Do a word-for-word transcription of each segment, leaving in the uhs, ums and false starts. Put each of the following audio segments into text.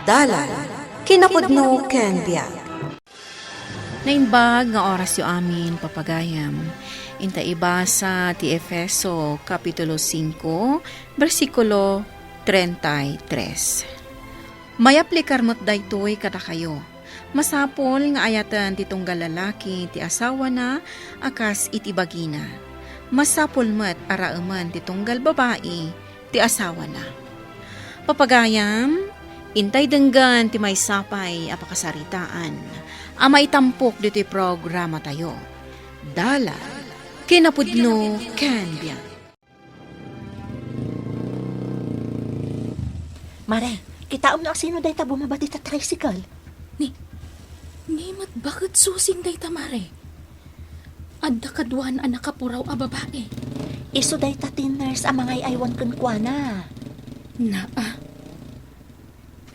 Dalan, kinapudno ken biag. Naimbag nga orasyo amin, papagayam. Inta ibasa ti Efeso, Kapitulo singko, bersikulo treinta y tres. Mayaplikar met daytoy kadakayo. Masapul nga ayaten ti tunggal lalaki ti asawana a kas iti bagina. Masapul met a raemen ti tunggal babai ti asawana. Papagayam, intay denggen ti maysa pay a pakasaritaan a maitampok ditoy programatayo. Dalan, kinapudno, ken biag. Mare, kitaem no asino dayta bumaba dita tricycle? Ni, ni met baket Susing dayta, Mare. Adda kaduana a nakapuraw a babai. Isu dayta ti nurse a mangay-aywan kenkuana. Naa.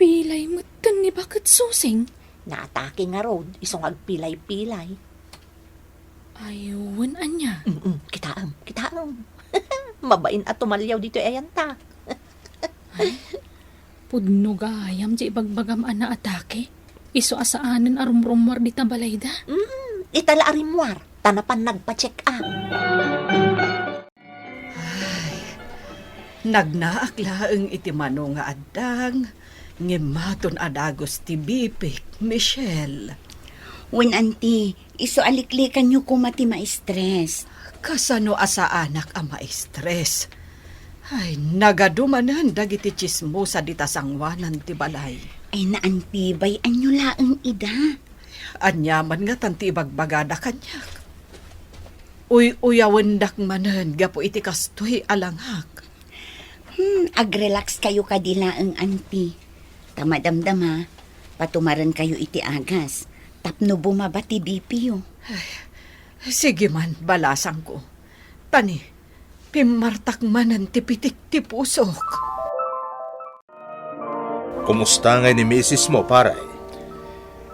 Pilay metten ni baket Susing? Naatake ngarud, isu nga agpilay-pilay. Ay, wen ania? Mm-mm, kitaem, kitaem. Mabain a tumaliaw ditoy ayanta. Ay, pudno gayam ti ibagbagam a naatake. Isu a saanen a rumrummuar dita balayda. Mm, ita la a rimmuar, ta napan nagpa-check up. Ay, nagnaak laeng iti mano nga addang, ngem maton a dagus ti bipik, Michelle. Wen, Auntie, isu a liklikanyo koma ti maistres. Kasano a saanak a maistres? Ay, nagadu manen dagiti tsismosa dita sangoanan ti balay. Ay, Auntie, bay-anyo laeng ida. Ania man ngatan ti ibagbagada kaniak? Uy-uyawendak manen gapu iti kastoy a langak. Hmm, agrelax kayo kadi laeng, Auntie. Ta madamdama, patumaren kayo iti agas tapno bumaba ti B P yo. Ay, sige man, balasangko. Tani, pimmartak manen ti pitik ti pusok. Kumusta ngay ni misis mo, pare?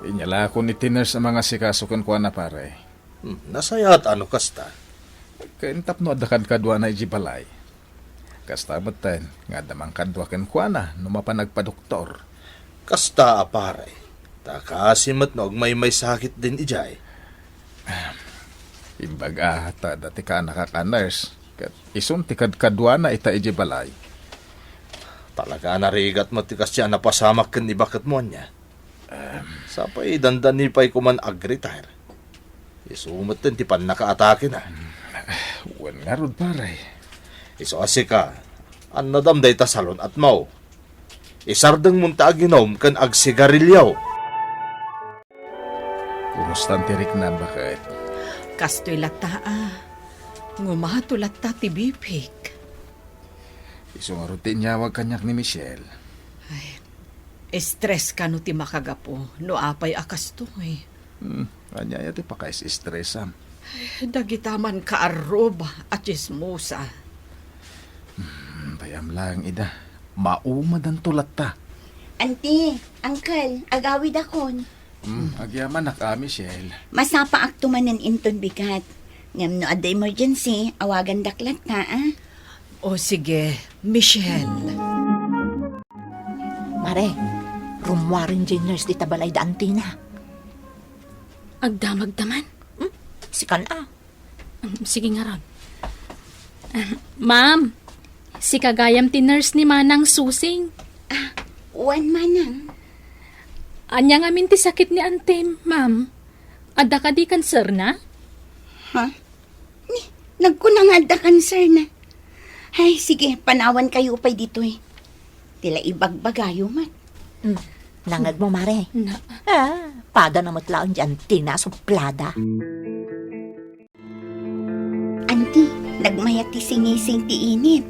Inyalakon iti nurse a mangasikaso kenkuana, pare. Hmm, nasayaat a no kasta. Ken tapno adda kadkaduana idiay balay. Kasta metten nga adda mangkadua kenkuana no mapan agpadoktor. Kasta a, pare. Ta kaasi met no agmaymaysakit din idiay. Imbag a ta adda ti kaanakak a nurse, ket isun ti kadkaduana ita idiay balay. Talaga a narigat met ti kasdiay a napasamak ken ni baketmo, ania? Em. Sapay dandani pay koman ag-retire. Isu metten ti pannakaatakena. Wen ngarud, pare. Isu a sika, annadam dayta salun-atmo. Isardengmon ta aginom ken agsigarilio. Kumustan ti riknam, baket? Kastoy latta, a. Ngumato latta ti bipik. Isu ngarud ti inyawag kaniak ni Michelle. Ay, stress kano ti makagapu no apay a kastoy. Hmm, ania aya ti pakaisistresam? Ay, dagita man kaarruba a tsismosa. Hmm, bay-am laeng ida. Maumadanto latta. Auntie, uncle, agawidakon. Hmm, agyamanak a, Michelle. Masapaakto manen inton bigat. Ngem no adda emergency, awagandak latta, a? O sige, Michelle. Mare, rummuaren diay nurse dita balay da Auntie na. Agdamagda man? Hmm? Sikan a. Um, sige ngarud. Ah, ma'am, sika gayam ti nurse ni Manang Susing. Ah, wen, Manang. Ania ngamin ti sakit ni Antem, ma'am? Adda kadi kanserna? Ha? Ni, nagkuna nga adda kanserna. Ay, sige, panawankayo pay ditoy. Ti la ibagbagayo met. Mm. Nangngegmo, Mare? Na- Ah, pada na met laeng diay Auntie na suplada. Auntie, nagmayat ti sinising ti init.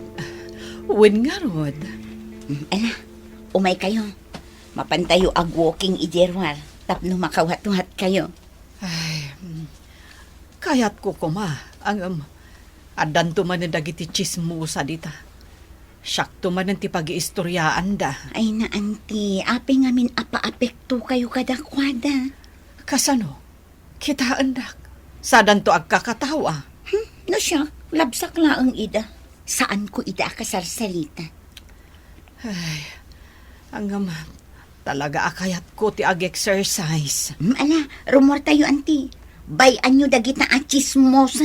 Wen ngarud. Mm, ala, umaykayo. Mapantayo ag-walking idiay ruar tapno makawhatwhatkayo. Ay, mm. Kayatko koma, ngem addanto manen dagiti tsismosa dita. Siakto manen ti pagiistoriaanda. Ay, Auntie, apay ngamin a paapektokayo kadakuada? Kasano? Kitaendak, sadanto agkakatawa. Hmm, no siak, labsak laeng ida. Saanko ida a kasarsarita. Ay, ngem, Talaga a kayatko ti ag-exercise. Hmm, ala, rumuartayo, anti. Bay-anyo dagita a tsismosa.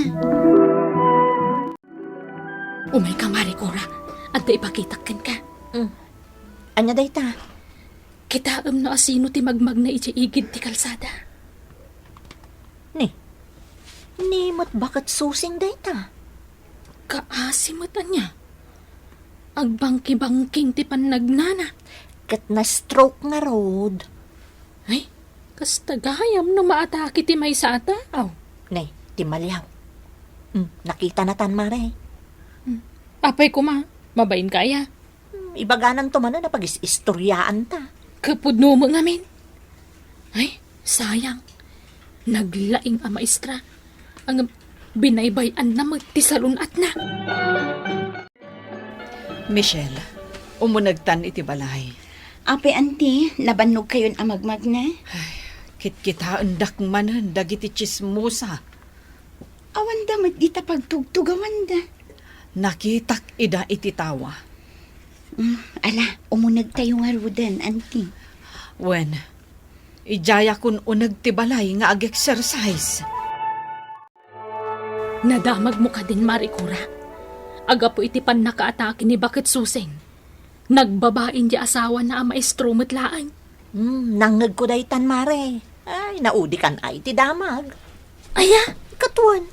Umayka, Mare Cora. Adda ipakitak kenka. Hmm. Ania dayta? Kitaem no asino ti magmagna idiay igid ti kalsada. Ni, ni met baket Susing dayta. Kaasi met ania. Agbangkibangking ti pannagnana. Ket na-stroke ngarud. Ay, kasta gayam no maatake ti maysa a tao. Ne, ti maliaw. Hmm, nakitanatan, Mare. Hmm. Apay koma, mabainka aya? Hmm, ibagananto manen a pagis-istoryaanta. Kapudno met ngamin. Ay, sayang. Naglaing a maestra. Ang binaybay-anna met ti salun-atna. Michelle, umunegtan iti balay. Apay, anti, nabannogkayon a magmagna? Ay, kitkitaendak manen dagiti tsismosa. Awanda met dita pagtugtugawanda. Nakitak ida iti tawa. Mm, ala, umunegtayo ngaruden, anti. Wen, idiayakon uneg ti balay nga ag-exercise. Nadamagmo kadin, Mare Cora. Agapu iti pannakaatake ni baket Susing, nagbabain ti asawana a maestro met laeng. Hmm, nangngegko daytan, Mare. Ay, naudikan ay ti damag. Aya? Katuen,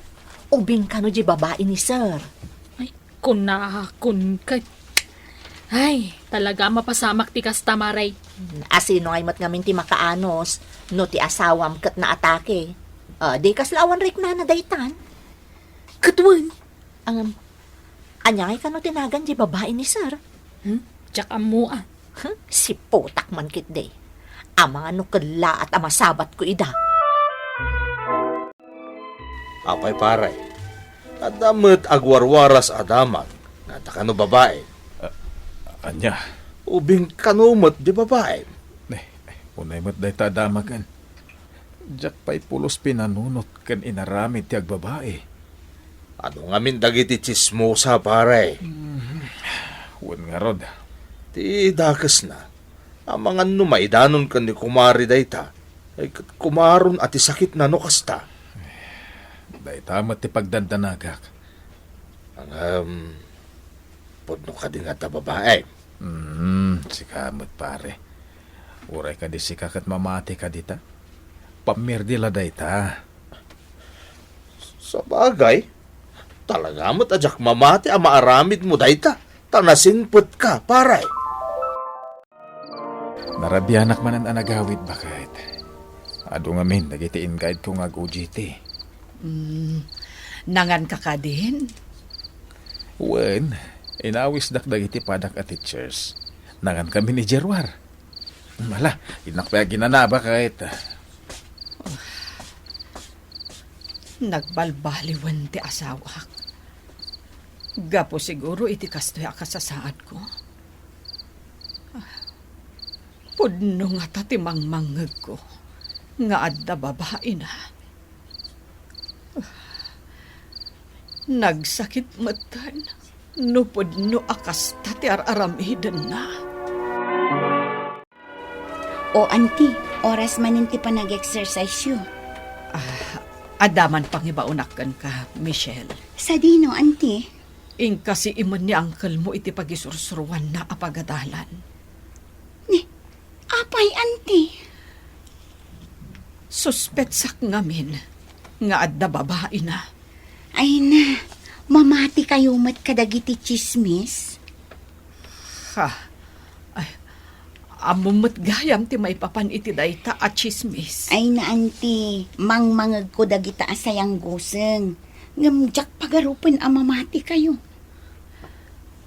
ubing kano di babai ni Sir. Ay, kunakon ket. Ay, talaga mapasamak ti kasta, Mare. Hmm, asino ay met ngamin ti makaanus no ti asawam ket naatake? Ah, di kasla awan riknana daytan? Katuen. Ang, ania ngay kano ti nagan di babai ni Sir? Hmm? Diak ammo a. Huh? Siputak man ketdi. Amangan no kellaat a masabatko ida. Apay, pare, adda met agwarwaras a damag nga adda kano babai. Ah, ania? Ubing kano met di babai. Eh, eh, unay met dayta a damagen. Diak pay pulos pinanunot ken inaramid ti agbabai. Adu ngamin dagiti tsismosa, pare? Mhm. Wen ngarud. Ti dakesna, amangan no maidanon ken ni kumare dayta, ay ket kumaron a ti sakitna no kasta. Dayta met ti pagdandanagak. Ngem, pudno kadi nga adda babai? Hmm, sika met, pare. Uray kadi sika ket mamati ka dita? Pammirdi la dayta. Sabagay, talaga met a diak mamati a maaramidmo dayta, ta nasingpetka, pare. Narabianak manen a nagawid, baket. Adu ngamin dagiti inguide ko nga ag-O J T. Hmm, nanganka kadin? Wen, inawisdak dagiti padak a teachers. Nangankami ni Jeruar. Ala, innak pay aginana, baket. Nagbalbaliwen ti asawak. Gapu siguro iti kastoy a kasasaadko. Pudno ngata ti mangmangngegko nga adda babaina. Nagsakit metten no pudno a kasta ti ar-aramidenna. O, anti, oras manen ti panag-exercise-yo. Ah, adda man pangibaonak kenka, Michelle. Sadino, anti? Inkasiimen ni uncle-mo iti pagisursuruanna a pagadalan. Ni, apay, anti? Suspetsak ngamin nga adda babaina. Ay na, mamatikayo met kadagiti tsismis? Ha? Ay, ammom met gayam ti maipapan iti dayta a tsismis. Ay na, anti, mangmangegko dagita a sayangguseng. Ngem diak pagarupen a mamatikayo.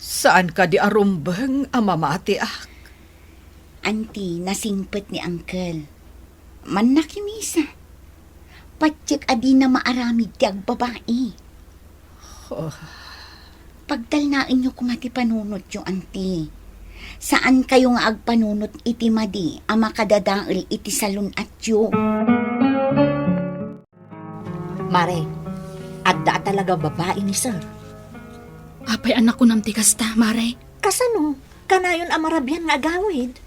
Saan kadi a rumbeng a mamatiak? Anti, nasingpet ni Uncle. Mannakimisa. Patiek a dina maaramid ti agbabai. Oh. Pagtalnaenyo koma ti panunotyo, anti. Saankayo nga agpanunot iti madi a makadadael iti salun-atyo. Mare, adda a talaga babai ni Sir. Apay a nakunam ti kasta, Mare? Kasano? Kanayon a marabian nga agawid?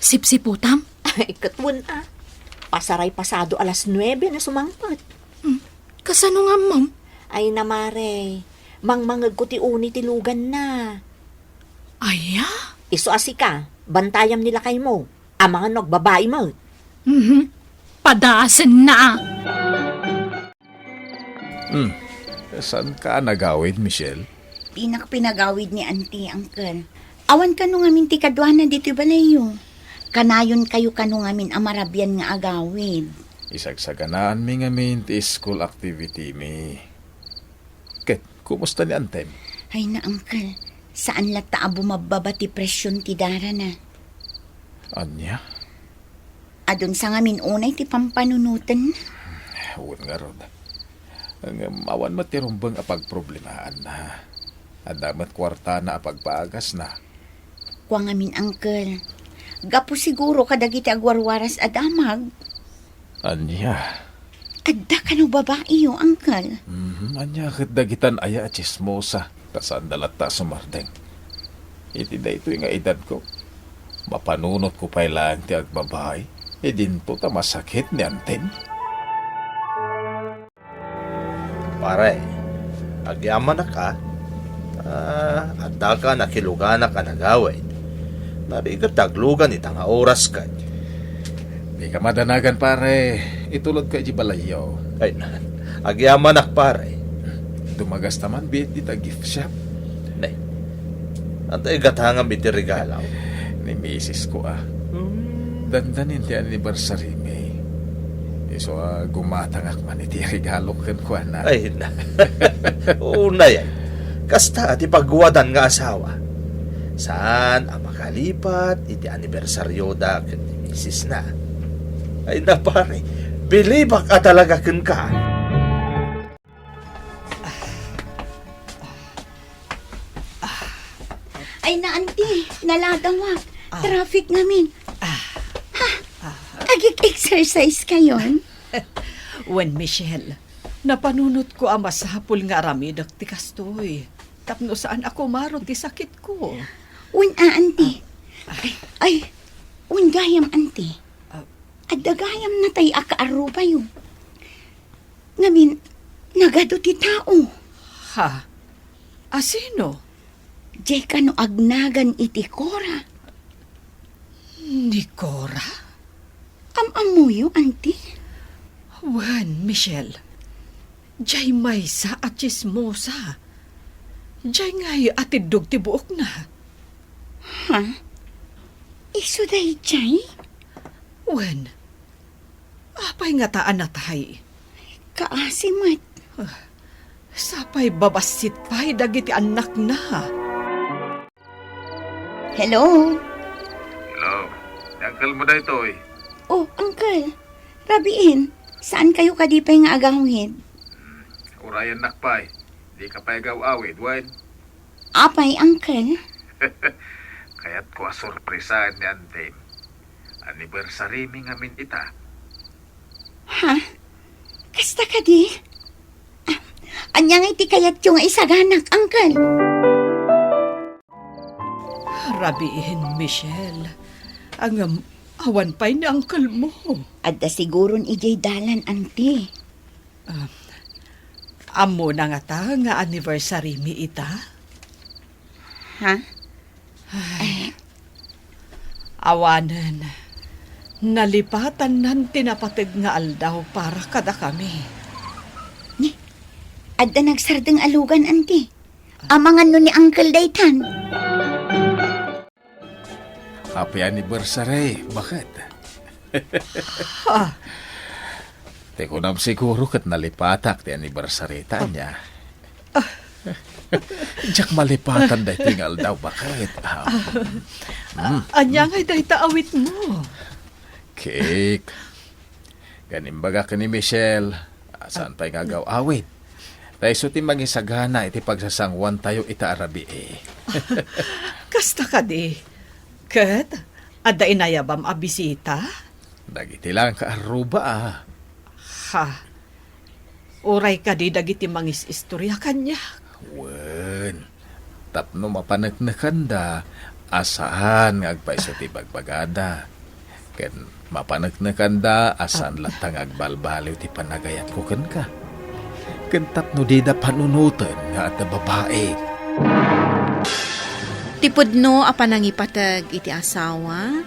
Sipsiputam? Ay, ket wen a. Pasaray pasado alas nuebe na sumangpet. Hmm. Kasano nga, ma'am? Ay, namare. Mangmangegko ti uni ti luganna. Aya? Isu a sika, bantayam ni lakaymo. Amangan no agbabai met. Mhm. Padasen na. Hmm. Saan ka nagawid, Michelle? Dinak pinagawid ni Auntie, Uncle. Awan kano ngamin ti kaduana ditoy balayyo. Kanayon kayo kano ngamin a marabian nga agawid. Isagsaganaanmi ngamin ti school activity mi. Ket, kumusta ni Antem? Ay na, Uncle. Saan latta a bumabbaba ti presyon ti darana. Ania? Adun sa ngamin unay ti pampanunoten. Wen ngarud. Ngem awan met ti rumbeng a pagproblemaanna. Adda met kuartana a pagpagasna. Kua ngamin, Uncle. Gapu siguro kadagiti agwarwaras a damag. Ania? Adda kano babaio, Uncle? Mhm, ania ket dagitan aya a tsismosa? Ta saanda latta a sumardeng. Iti daytoy nga edadko, mapanunotko pay laeng ti agbabai, idinto ta masakit ni Anten. Pare, agyamanak a, ta addaka nakiluganak a nagawid. Narigat ta aglugan ita nga oras ket. Dika madanagan, pare. Itulodka iti balayyo. Ay, agyamanak, pare. Dumagasta man biit dita gift shop. Nay, anta igatangam iti regalo? Ni misis ko, a. Hmm. Dandanin ti anniversary mi. Isu a gumatangak man iti regalo kenkuana. Ay, na. Unay, ay. Kasta ti pagwadan nga asawa. Saan a makalipat iti anibersaryoda ken ni misisna. Ay na, pare, bilibak a talaga kenka. Ay na, auntie, naladawak. Ah. Traffic ngamin. Ah. Ha? Ah. Agik-exercise kayon? Wen, Michelle, napanunotko a masapul nga aramidek ti kastoy. Tapno saan a kumaro ti sakitko. Wen a, auntie. Ah. Ay, ay, wen gayam, auntie. Ah. Adda gayam natay a kaarrubayo. Ngamin, nagadu ti tao. Ha? Asino? Diay kano agnagan iti Cora. Ni Cora? Am-ammoyo, auntie? Wen, Michelle. Diay maysa a tsismosa. Diay ngay a tiddog ti buokna. Ha? Isu daydiay? Wen, apay ngata a natay? Kaasi met. Ah, sapay babassit pay dagiti annakna. Hello? Hello. Ni uncle mo daytoy? Oh, uncle. Rabiin, saan kayo kadi pay nga agawid? Hmm, urayannak pay. Di ka pay agaw-awid, wen? Apay, uncle? Kayatko a sorpresaen ni Antim. Anniversary mi ngamin ita. Ha? Kasta kadi? Ah, ania ngay ti kayatyo nga isaganak, uncle? Rabiin, Michelle. Ngem, awan pay ni uncle mo. Adda siguron idiay dalan, auntie. Ah, ammona ngata nga anniversary mi ita? Ha? Ay. Eh. Awanen, nalipatannan ti napateg nga aldaw para kadakami. Ni, adda nagsardeng a lugan, auntie. Amangan no ni uncle daytan. Happy anniversary, baket. Ha? Ti kunam siguro ket nalipatak ti anniversary ta ania. Ah. Diak malipatan daytoy nga aldaw, baket. Ah. Mm. Ania ngay dayta awit mo? Cake. Ken imbagak ni Michelle, a, saan pay nga agaw-awid. Ta isu ti mangisagana iti pagsasanguantayo ita a rabii. Kasta kadi. Ket, adda inayabam a bisita? Dagiti lang kaarruba, a. Ha? Uray kadi dagiti mangis-istorya kaniak? Wen, tapno mapaneknekanda, a saan nga agpayso ti bagbagada, ken mapaneknekanda a saan latta nga agbalbaliw ti panagayatko kenka, ken tapno dida panunoten nga adda babai. Ti pudno a panangipateg iti asawa,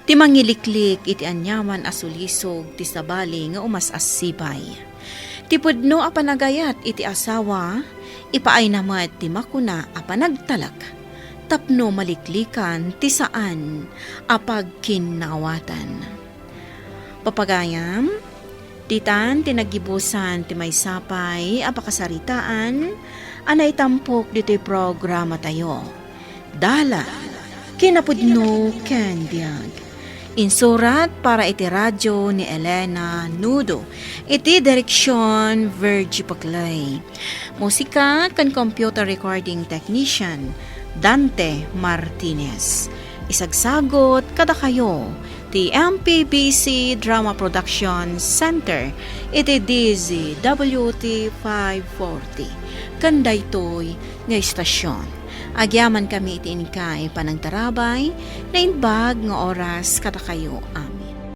ti mangiliklik iti aniaman a sulisog ti sabali nga umas-assibay. Ti pudno a panagayat iti asawa, ipaayna met ti makuna a panagtalek tapno maliklikan ti saan a pagkinnawatan. Papagayam, ditan ti naggibusan ti maysa pay a pakasaritaan a naitampok ditoy programatayo. Dalan, kinapudno ken biag. Insurat para iti radyo ni Elena Nudo, iti direksyon Virgie Paclay. Musika ken computer recording technician Dante Martinez. Isagsagot kadakayo ti M P B C Drama Production Center iti D Z W T five forty. Ken daytoy nga istasyon, agyamankami iti inkay panangtarabay, naimbag nga oras kadakayo a